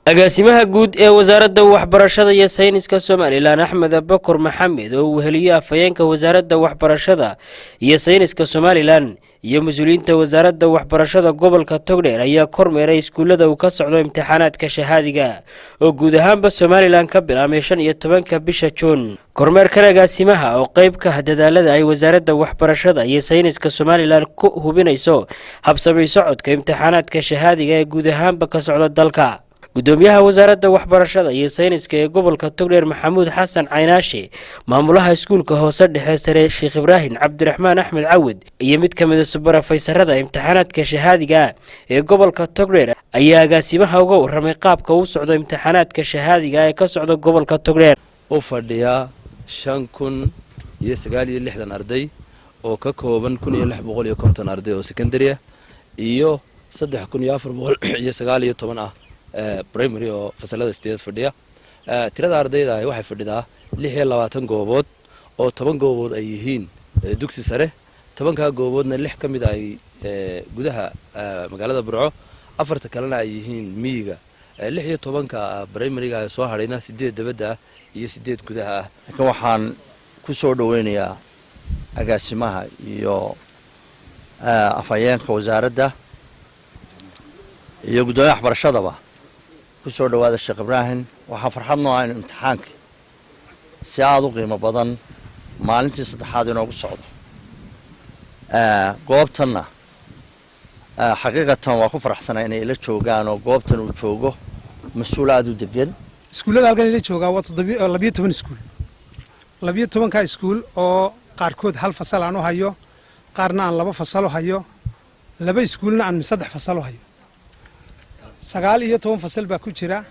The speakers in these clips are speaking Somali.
Agaasimaha guud ee Wasaaradda Waxbarashada iyo Sayniska Somaliland, Axmed Abakor Maxamed, oo uu weheliyo afhayeenka Wasaaradda Waxbarashada iyo Sayniska Somaliland iyo mas-uuliyiinta Wasaaradda Waxbarashada gobolka Togdheer, ayaa kormeeray iskuullada uu ka socdo imtixaanaadka shahaadiga oo guud ahaanba Somaliland ka bilaabmay 15-ka bisha Juun. Kormeerkan agaasimaha oo qeyb ka ah dadaalada ay Wasaaradda Waxbarashada iyo Sayniska Somaliland ku hubinayso habsamay socodka imtixaanaadka shahaadiga ee guud ahaanba ka socda dalka. Gudoomiyaha Wasaaradda Waxbarashada iyo Sayniska ee gobolka Togdheer, Maxamuud Xasan Caynaashe, maamulaha iskuulka hoose dhexe sare Sheekh Ibraahim, Cabdiraxmaan Axmed Cawad, iyo mid ka mid a subarfaysarada imtixaanaadka shahaadiga ee gobolka Togdheer ayaa agaasimaha uga waramay qaabka uu socdo imtixaanaadka shahaadiga ee ka socda gobolka Togdheer. U fadhiyaa 5069 arday oo ka kooban 1650 arday oo secondary ah iyo 3419 ah primary oo fasalada sideed fadhiya. Tirada ardayda ahi waxay fadhidaa 26 goobood, oo 10 goobood ay yihiin dugsi sare. 10-kaa gooboodna lix ka mid ay gudaha magaalada Burco, afarta kalena ay yihiin miyiga. 16-ka primaryga soo hadhayna, sideed dabadda ah iyo sideed gudaha ah. Laakiin waxaan ku soo dhoweynayaa agaasimaha iyo afhayeenka wasaaradda iyo guddoomiyaha waxbarashadaba. Ku soo dhowaada Sheekh Ibraahim. Waxaa farxad noo ah inu imtixaanka si aada u qiimo badan maalintii saddexaad inoogu socdo goobtanna. Xaqiiqatan waa ku faraxsanaa inay ila joogaan oo goobtan uu joogo mas-uul aada u degan. Iskuullada halkan ila joogaa waa 12 iskuul. 12-ka iskuul oo qaarkood hal fasal aan u hayo, qaarna aan laba fasal u hayo, laba iskuulna aan saddex fasal u hayo, 19 fasal baa ku jira.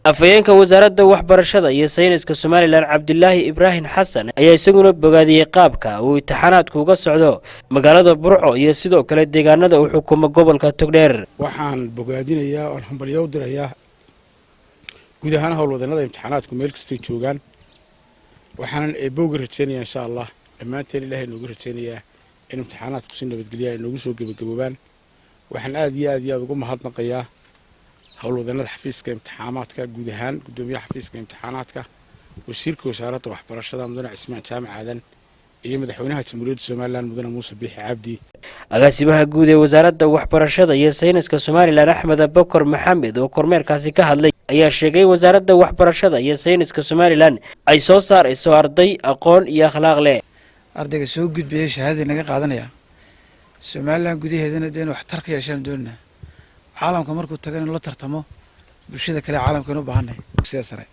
Afhayeenka Wasaaradda Waxbarashada iyo Sayniska Somaliland, Cabdilaahi Ibraahim Xasan, ayaa isaguna bogaadiyey qaabka uu imtixaanaadku uga socdo magaalada Burco iyo sidoo kale deegaanada uu xukumo gobolka Togdheer. Waxaan bogaadinayaa oon hambalyo u dirayaa guud ahaan howlwadeenada imtixaanaadku meel kastay joogaan. Waxaanan Eebbe uga rajaynayaa, insha Allah, dhammaanteen Ilahay nooga rajaynayaa in imtixaanaadku si nabadgelya ay noogu soo gebagaboobaan. Waxaan aad iyo aad iyo aad ugu mahadnaqayaa howlwadeenada xafiiska imtixaanaadka guud ahaan, guddoomiyaha xafiiska imtixaanaadka, wasiirka Wasaaradda Waxbarashada, Mudane Cismaan Jaamac Aadan, iyo madaxweynaha Jamhuuriyadda Somaliland, Mudane Muuse Biixi Cabdi. Agaasimaha guud ee Wasaaradda Waxbarashada iyo Sayniska Somaliland, Axmed Abakor Maxamed, oo kormeerkaasi ka hadlay, ayaa sheegay in Wasaaradda Waxbarashada iyo Sayniska Somaliland ay soo saarayso arday aqoon iyo akhlaaq leh. Ardayga soo gudbaya shahaadadii naga qaadanaya, Somaliland gudaheedana dee inu waxtar ka yeeshaan doonina, caalamka markuu tago inu la tartamo bulshada kale caalamka inu baahanay dugsiyada sare.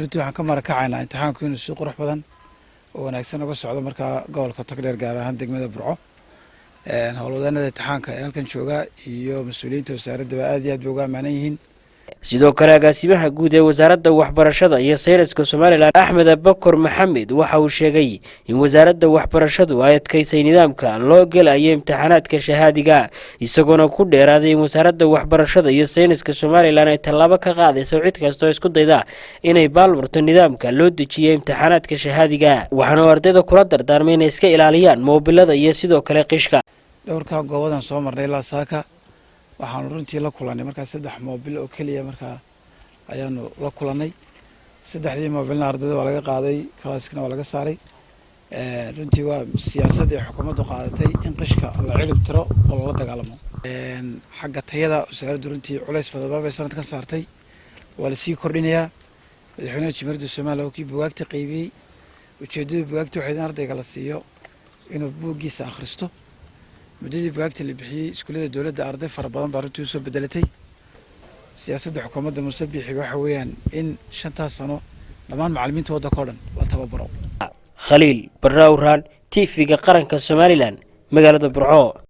Runtii waxaan ka marakacaynaa imtixaanku inuu si qurux badan oo wanaagsan uga socdo markaa gobolka Togdheer, gaar ahaan degmada Burco. Howlwadeenada imtixaanka ee halkan jooga iyo mas-uuliyiinta wasaaraddaba aad iyo aad bay uga ammaanan yihiin. Sidoo kale, agaasimaha guud ee Wasaaradda Waxbarashada iyo Sayniska Somaliland, Axmed Abakor Maxamed, waxa uu sheegay in Wasaaradda Waxbarashadu ay adkaysay nidaamka loo gelayo imtixaanaadka shahaadiga, isagoona ku dheeraaday in Wasaaradda Waxbarashada iyo Sayniska Somaliland ay tallaabo ka qaadayso cid kastoo isku dayda inay baalmarto nidaamka loo dejiyay imtixaanaadka shahaadiga. Waxaana uu ardayda kula dardaarmay inay iska ilaaliyaan moobilada iyo sidoo kale qishka. Dhowrkaa goobadan soo marnay ilaa saaka, waxaanu runtii la kulannay markaa saddex moobil oo keliya. Markaa ayaanu la kulannay saddexdii moobilna ardayda waa laga qaaday, kalaaskana waa laga saaray. Runtii waa siyaasad ay xukuumaddu qaadatay in qishka la cirib tiro oo lala dagaalamo. Xagga tayada, wasaaraddu runtii culays badan bay sanadkan saartay, waa lasii kordhinayaa. Madaxweynaha Jamhuuriyadda Somaliland oo kii bugaagta qaybiyey, ujeeddada bugaagta waxayd in ardayga la siiyo inuu buuggiisa akhristo. Muddadii bugaagta la bixiyey, iskuullada dowladda arday fara badan baa runtii usoo bedelatay. Siyaasadda xukuumadda Muuse Biixi waxa weeyaan in 5-taas sano dhammaan macallimiinta waddanka oo dhan la tababaro. Khaliil Barraawraan, TV-ga Qaranka Somaliland, magaalada Burco.